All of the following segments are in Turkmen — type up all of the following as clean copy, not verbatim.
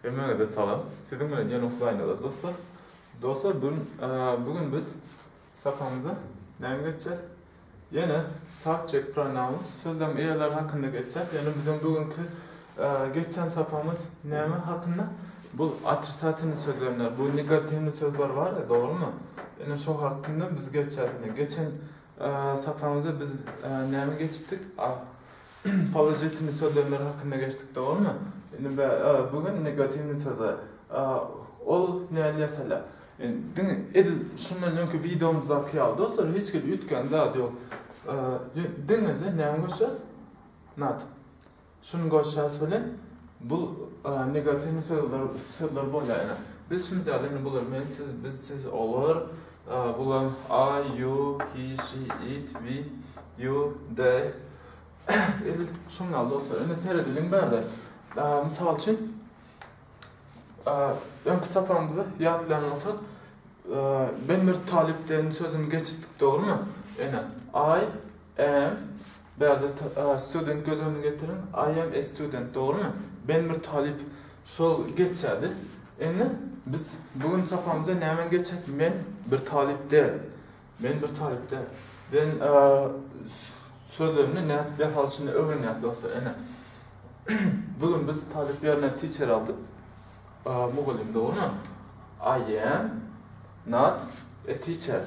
Hemmäňize salam. Siziň bilen ýene Hudaýnazar dostlar. Dostlar bugün bugün biz sapagymyzda näme geçeceğiz? Ýene subject pronouns sözlem eýeleri hakynda geçeceğiz. Ýene biziň bugünkü geçen sapagymyz näme hakynda? Bu otrisatilny sözlemler, bu negatiwny sözler bar ya, dogrymy? Ýene şo hakynda biz geçeceğiz. Geçen sapagymyzda biz näme geçipdik? Položitilny sözlemler hakynda geçdik dogrymy? Indi bu gün negatiwny sözler. Ol näli ýasalýar? Indi diňe edil şundan öňki wideomyzdaky ýaly dostlar hiç hili üýtgän zat ýok. Diňeje näme goşýas? Not. Şuny goşýas bilen bu negatiwny sözler sözler bolýar ýa. Biz şuny ýaly indi bular men siz biz siz olar bular I you he she it we you they Edil şuň ýaly dostlar. Indi seredeliň bärde. Mysal üçin öňki sapagymyzda ýatlaýan bolsak, ben bir talyp diýen sözüni geçipdik, dogrumy? Ene I am bärde student göz öňüne getiriň. I am a student, dogrumy? Ben bir talyp şol geçýärdi. Indi biz bu gün sapagymyzda näme geçeris? Men bir talyp däl. Men bir talyp däl. Den sözlerini nädip ýasalyşyny öwrenýäs dostlar. Ene. Bu gün biz talyp ýerine teacher aldyk. Mugallym dogrymy? I am not a teacher.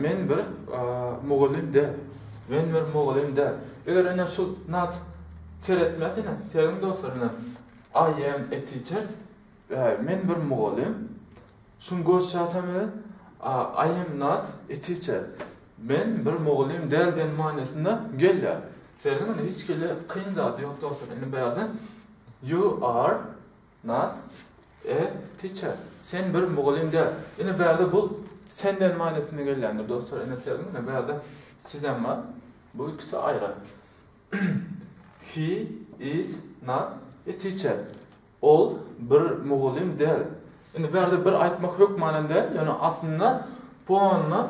Men bir mugallym däl. Men bir mugallym däl. Eger ene şu not seretmez ene. Serediň dostlar ene. I am a teacher. Men bir mugallym. Şuny goşýasam we I am not a teacher. Men bir mugallym däl diýen manysynda gelýär. Serediň indi hiç hili kyn zady ýok dostlar. Indi bärde you are not a teacher. Sen bir mugallym däl. Indi bärde bu sen diýen manysynda gelýändir dostlar. Indi serediň indi bärde sizem bar. Bu ikisi aýry. He is not a teacher. Ol bir mugallym däl. Indi bärde bir aýtmak hökmanam däl, ýöne aslynda puanna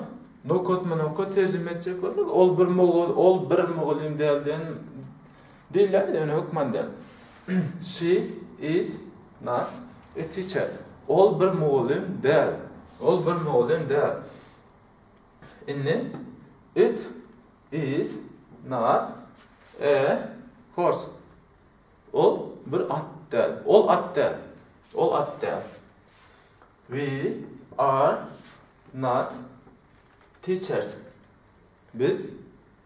nokatma-nokat terjime etjek bolsak, ol bir ol bir mugallym däl diýen diýilýär, ýöne hökman däl. She is not a teacher. Ol bir mugallym däl. Ol bir mugallym däl. Indi it is not a horse. Ol bir at däl. Ol at däl. Ol at däl. We are not teachers. Biz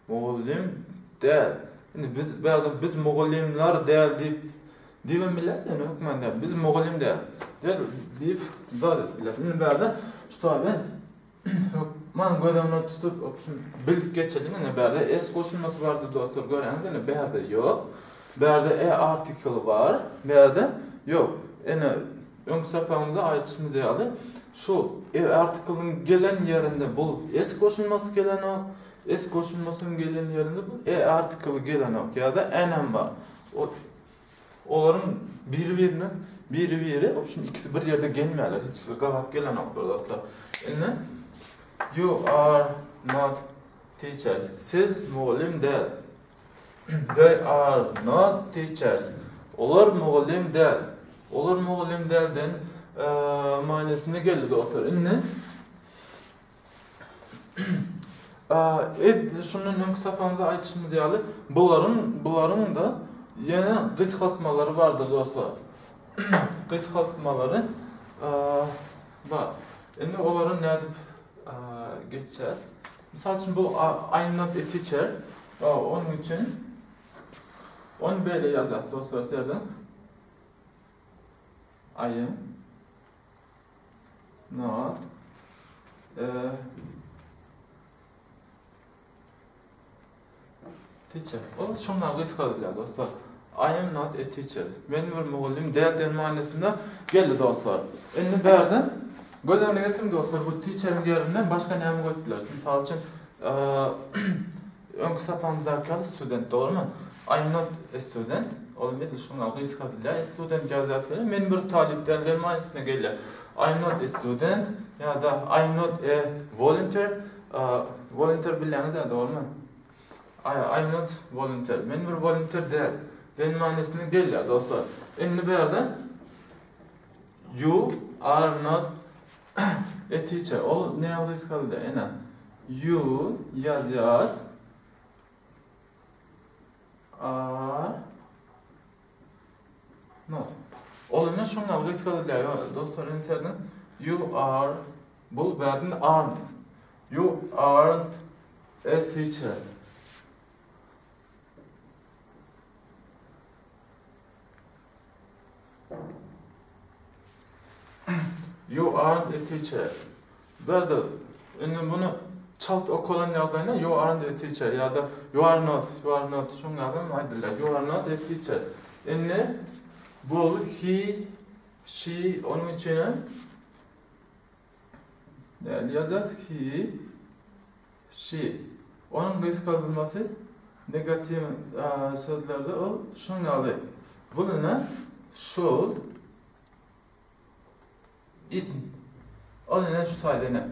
mugallym däl. Indi biz bärde biz mugallymlar däl diýip diýibem bilýäs, ýöne hökman däl. Biz mugallym däl. Däl diýip zat edip bilýäs. Indi bärde şu taýda Hökman göz öňüne tutup, şuny bilip geçeliň. Ine bärde s goşulmasy bardy dostlar, görýäňiz, ine bärde ýok. Bärde e artikli bar, bärde ýok. Ine öňki sapagymyzda aýdyşymyz ýaly, şu e artikliň gelen ýerinde bu s goşulmasy gelenok, s goşulmasynyň gelen ýerinde bu e artikli gelenok ýa-da n hem bar. Olaryň biri-birine biri-biri, obşim ikisi bir ýerde gelmeýärler, hiç bir gabat gelenoklar dostlar. Indi you are not teacher. Siz mugallym däl. They are not teachers. Olar mugallym däl. Olar mugallym dälden manysynda geldi dostlar. Indi Ed şundan öňki sapagymyzda aýdyşymyz ýaly, bularyň bularyň-da ýene gysgaltmalary bardyr dostlar. Gysgaltmalary bar. Indi olara nädip geçýäs? Mysal üçin bu I am not a teacher. Onuň üçin ony beýle ýazýas dostlar serden. I am Not a teacher. Ol şondan gysgalylýar dostlar. I am not a teacher. Men bir mugallym däl diýen manysynda geldi dostlar. Indi bärde göz öňüne getiriň dostlar, bu teacheriň ýerine başga näme goýup bileris? Mysal üçin, Öňki sapagymyzdaky ýaly student dogrymy? I am not a student. Ol edil şuňa gysgaldylýar. A student ýazýas welin men bir talyp däl diýen manysyna gelýär. I am not a student ýa-da I am not a volunteer. Volunteer bilýäňiz-ä dogrymy? I, I am not volunteer. Men bir volunteer däl diýen manysyna gelýär dostlar. Indi bu ýerde. You are not a teacher. Ol näme gysgaldy? Ene. You ýazýas. Are not. Ol ine şuňa gysgaldy. Dostlar, indi serediň. You are bu bärden aren't. You aren't a teacher. You aren't a teacher. Bärde indi bunu çalt okalan ýagdaýynda you aren't a teacher ýa-da you are not, you are not şoň ýaly hem aýdylýar. You are not a teacher. Indi bu he, she onuň üçin hem näli ýazýas? He, she. Onuň gysgaldylmasy negatiw sözlerde ol şuň ýaly. Bu ine şul is ol ine şu taýda ine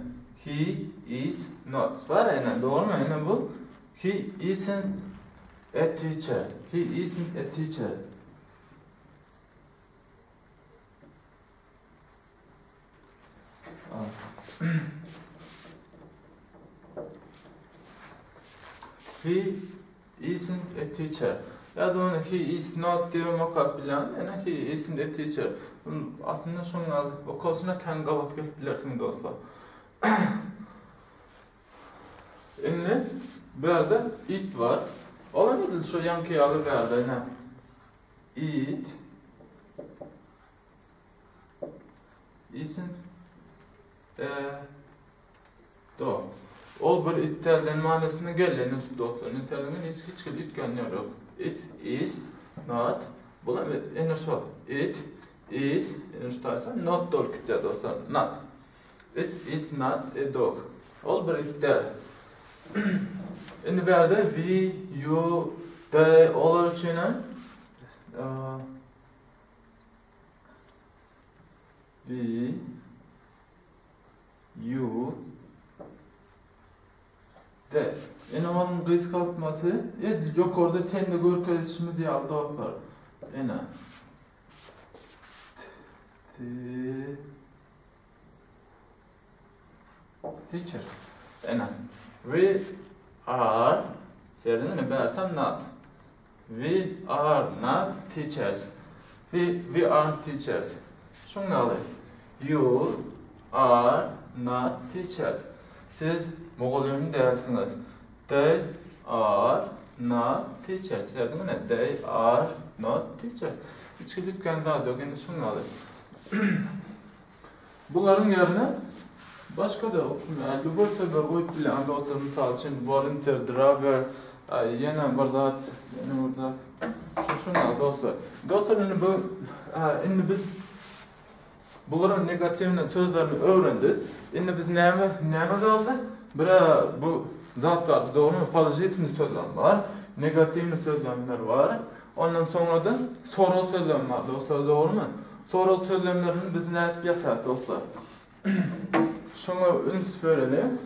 he is not. Bar ine dogrymy? Ine bu he isn't a teacher. He isn't a teacher. He isn't a teacher. Ýa-da ony he is not diýip okap bilýän. Ýöne he isn't a teacher. Aslynda şonuň ýaly okalyşyna kän gabat gelip bilersiňiz dostlar. Indi bu ýerde it bar. Ol hem edil şu ýaňky ýaly bu ýerde ine. It isn't a dog. Ol bir it dälden manysyna gelýän şu dostlar. Indi serediň hiç hiç hili üýtgän ýeri ýok. It is not. Bu ene şol. It is ene şu taýsa not bolup gitýär dostlar. Not. It is not a dog. Ol bir it däl. Indi bärde we, you, they olar üçin hem we, you, they. Ine onuň gysgaltmasy edil ýokarda sende görkezişimiz ýaly dostlar. Ine. T Teachers. Ine. We are Serediň ine bärsem not. We are not teachers. We we aren't teachers. Şuň ýaly. You are not teachers. Siz mugallym dälsiňiz. They are not teachers. Serediň ine they are not teachers. Hiç hili üýtgän zat ýok. Indi şuň ýaly. Bularyň ýerine başga-da lýuboý sözler goýup bilýän dostlar, mysal üçin volunteer, driver, ýene bir zat, ýene bir zat. Şu şuňa dostlar. Dostlar indi bu indi biz bularyň negatiwny sözlerini öwrendik. Indi biz näme näme galdy? Bir bu zat galdy, dogrymy? Položitelnyý sözlem bar, negatiwny sözlemler bar. Ondan soňra-da sorag sözlemi bar dostlar, dogrymy? Sorag sözlemlerini biz nädip ýasarys dostlar? Şoňa üns bereliň.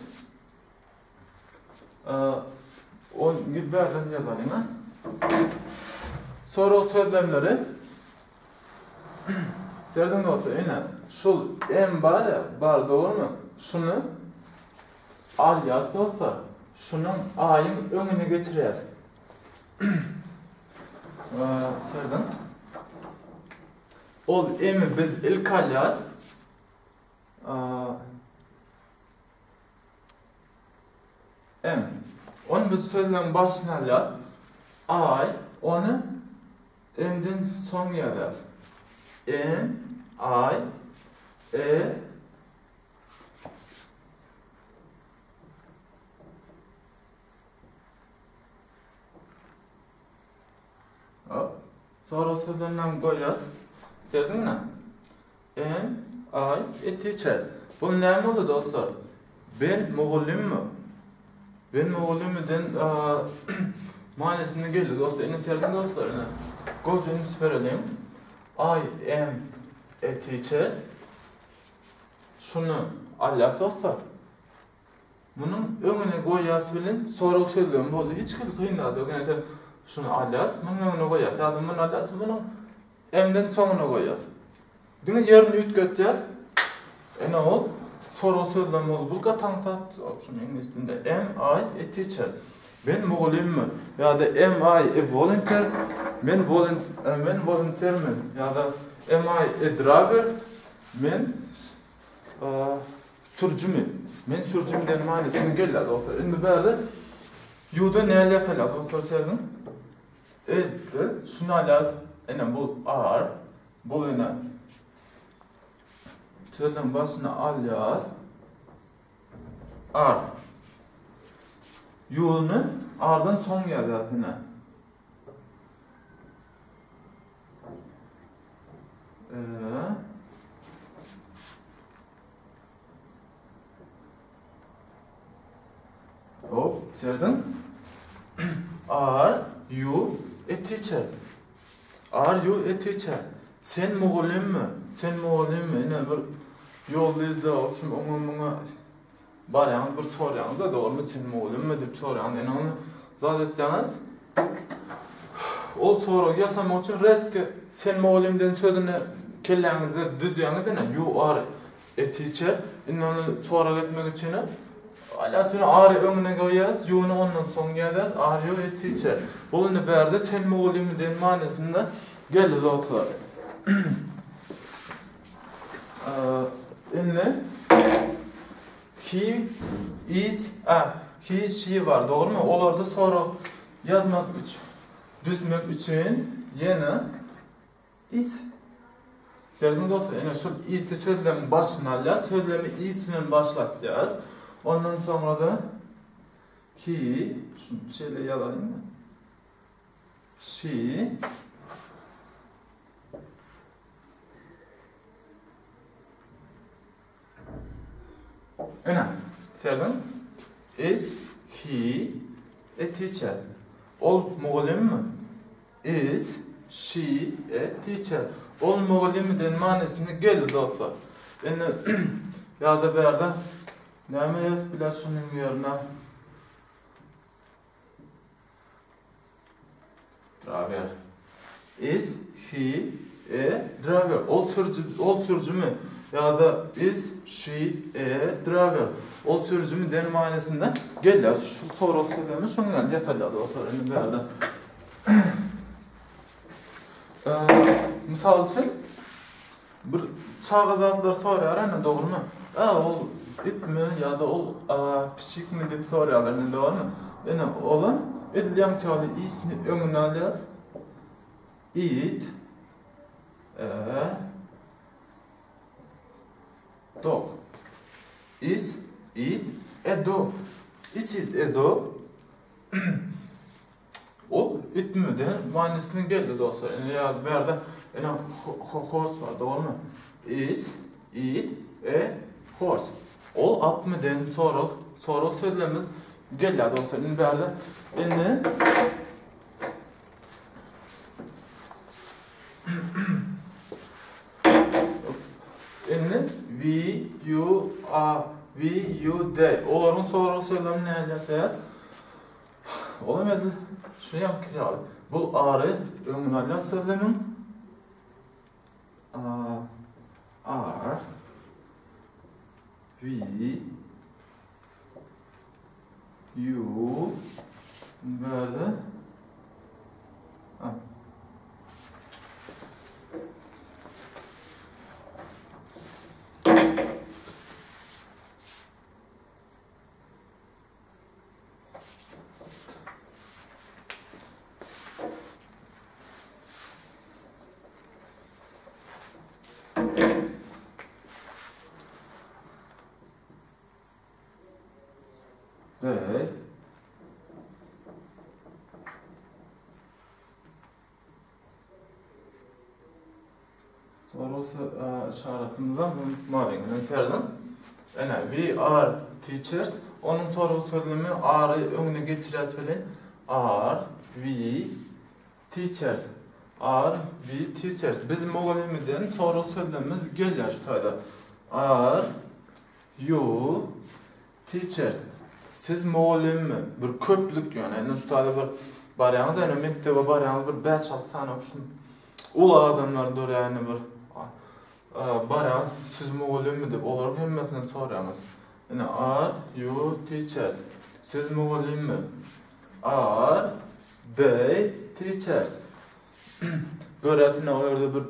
On bärden ýazalyň ha. Sorag sözlemleri Serediň dostlar, ine, şul m bar ya, bar dogrymy? Şuny alýas dostlar. Şunuň aýyň öňüne geçirýäs. Serediň. Ol emi biz ilk alýas. M. Ony biz sözleň başyna alýas. I ony M-den soň ýazýas. M I E Hop. Sorag sözlerini goýýas. Serediňmi? M I a teacher. Bu näme boldy dostlar? Ben mugallymmy? Ben mugallymmyden manysyna geldi dostlar. Ine serediň dostlar ine. Gowja üns bereliň. I am a teacher. Şuny alýas dostlar. Munuň öňüne goýýas bilen sorag sözlemi boldy. Hiç hili kyn zat ýok. Ine sen şuny alýas, munuň öňüne goýýas. Ýa-da muny alýas, munuň m-den soňuna goýýas. Diňe ýerini üýtgetýäs. Ene ol sorag sözlem boldy. Bu gaty aňsat. Şuny iňlis dilinde am I a teacher? Men mugallymmy? Ýa-da am I a volunteer? Men men wolontermi? Ýa-da am I a driver? Men sürüjimi? Men sürüjimi diýen manysyna gelýär dostlar. Indi bärde you-da näle ýasalýar dostlar serediň. Edil şuny alýarys. Ene bu are. Bu ene sözüň başyny alýarys. Are. You-ny are-dan soň ýazýarys ene. Ee, Hop, serediň. Are you a teacher? Are you a teacher? Sen mugallymmy? Sen mugallymmy? Ine bir ýolda izle, şum oňa muňa barýaňyz bir sorýaňyz-da dogrymy sen mugallymmy diýip sorýaňyz. Ine ony zat etýäňiz. Ol soragy ýasamak üçin reski sen mugallym diýen sözüni kelläňizde düzýäňiz ine you are a teacher. Indi ony sorag etmek üçin Aýlasyny are öňüne goýýas, you-ny ondan soň ýazýas, are you a teacher. Bu indi bärde sen mugallym diýen manysynda geldi dostlar. Indi he is a he she bar dogrymy? Olarda sorag ýazmak üçin düzmek üçin ýene is Serediň dostlar, ene şul is-i sözlemiň başyna alýas, sözlemi is bilen başlatýas. Ondan soňra da he, şunu şeýle ýazaýyn. She Ene, serediň. Is he a teacher? Ol mugallymmy? Is she a teacher? Ol mugallymmy diýen manysynda geldi dostlar. Indi ýa-da bärde näme ýazyp biler şunuň ýerine? Driver. Is he a driver? Ol sürüji, ol sürüjimi? Ýa-da is she a driver? Ol sürüjimi diýen manysynda gelýär. Şu sorag sözlemi şonuň ýaly ýasalýar dostlar. Indi bu ýerde mysal üçin Bir çaga zatlar soraýar ene dogrymy? A ol itmi ýa-da ol pişikmi diýip soraýarlar ene dogrymy? Ene olam edil ýaňky ýaly isini öňüne alýar. It a dog. Is it a dog? Is it a dog? Ol itmede manysyny geldi dostlar. Indi ýa bu ýerde ene horse bar, dogrymy? Is it a horse? Ol atmy diýen sorag, sorag sözlemimiz gelýär dostlar. Indi bu ýerde indi Indi we, you, a, we, you, they. Olaryň sorag sözlemini nähili ýasaýas? Olam edil şu ýaňky ýaly. Bu ary öňüne alýar sözlemiň. Are we you bärde They Sorag işaretimiz unutmalyň. Serediň. Ene, we are teachers. Onuň sorag sözlemi are-y öňüne geçirýäs welin, are we teachers. Are we teachers. Biz mugallymydan sorag sözlemimiz gelýär şu taýda. Are you teachers. Siz mugallymmy? Bir köplük ýöne. Indi şu taýda bir barýaňyz, ýöne mekdebe barýaňyz bir 5-6 sany şu uly adamlar durýar indi bir. Barýaňyz, siz mugallymmy diýip, olaryň hemmesinden soraýaňyz. Ine, are you teachers? Siz mugallymmy? Are they teachers? Görýäs, ine, o ýerde bir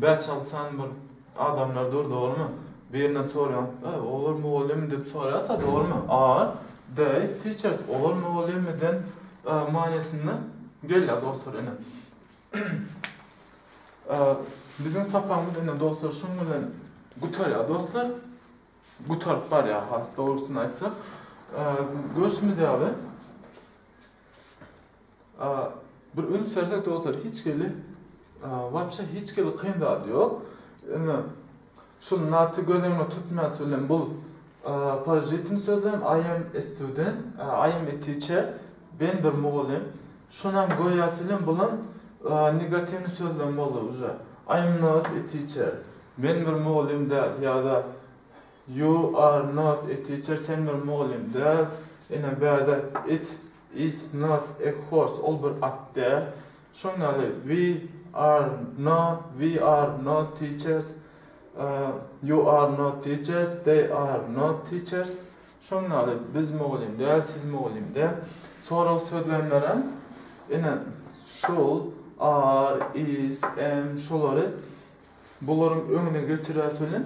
bäş-alty sany bir adamlar dur, dogrumy? Birinden soraýaň, olar mugallymmy diýip soraýarsa, dogrumy? Are they teachers? Olar mugallymmy diýen manysynda gelýär, dostlar, ine. Biziň sapagymyz ine dostlar şuň bilen gutarýar dostlar. Gutaryp barýar has dogrusyny aýtsak. Görşümiz ýaly bir üns bersek dostlar hiç hili wapşe hiç hili kyn zat ýok. Ine şu naty göz öňüne tutmas bilen bu položitelny sözlem I am a student, I am a teacher, ben bir mugallym. Şonam goýasy bilen bulam negatiwny sözlem boldy uje. I am not a teacher. Men bir mugallym däl ýa-da You are not a teacher, sen bir mugallym däl. Ine bärde it is not a horse, ol bir at däl. Şoň ýaly we are not, we are not teachers, you are not teachers, they are not teachers. Şoň ýaly biz mugallym däl, siz mugallym däl. Sorag sözlemlerem ine şul, are, is, am şolary bularyň öňüne geçirýäs welin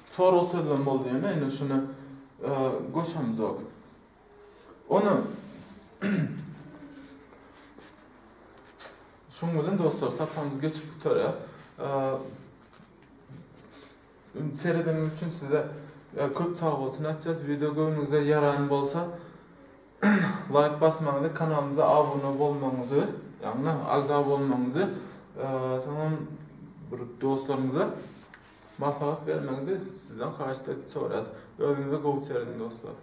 sorag sözlem boldy ýöne ine şuny goşamzok. Ony şuň bilen dostlar sapagymyz geçip gutarýar. Seredeniňiz üçin size köp sagbolsun aýtýas. Wideo göwnüňize ýaran bolsa laýk basmagyňyzy, kanalymyza abuna bolmagyňyzy, ýagny agza bolmagyňyzy, soňam bir dostlaryňyza maslahat bermegiňizi sizden haýyşt edip soraýas. Özüňize gowy serediň dostlar.